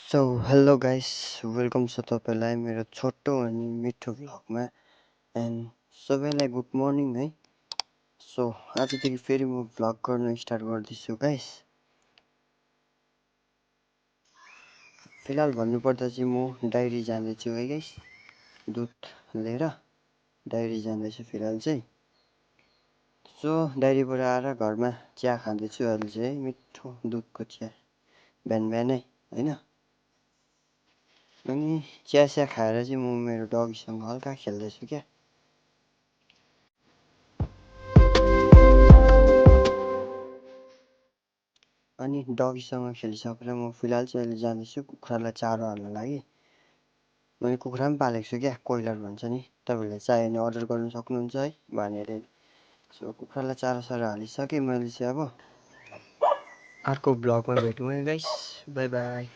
So hello guys, welcome छ तपाईँलाई मेरो छोटो अनि मिठो भ्लगमा। एन्ड सबैलाई गुड मर्निङ है। सो आजदेखि फेरि म भ्लग गर्न स्टार्ट गर्दैछु गाइस। फिलहाल भन्नुपर्दा चाहिँ म डायरी जाँदैछु है गाइस, दुध लिएर डायरी जाँदैछु फिलहाल चाहिँ। सो डायरीबाट आएर घरमा चिया खाँदैछु अहिले चाहिँ है, मिठो दुधको चिया बिहान बिहानै होइन। अनि चिया खाएर चाहिँ म मेरो डगीसँग हल्का खेल्दैछु क्या। अनि डगीसँग खेलिसकेर म फिलहाल चाहिँ अहिले जाँदैछु कुखुरालाई चारो हाल्न लागि। मैले कुखुरा पनि पालेको छु क्या, कोइलर भन्छ नि। तपाईँहरूले चाह्यो भने अर्डर गर्नु सक्नुहुन्छ है भनेर। सो कुखुरालाई चारो सारो हालिसकेँ मैले चाहिँ। अब अर्को भ्लगमा भेटौँ है गाइस, बाई बाई।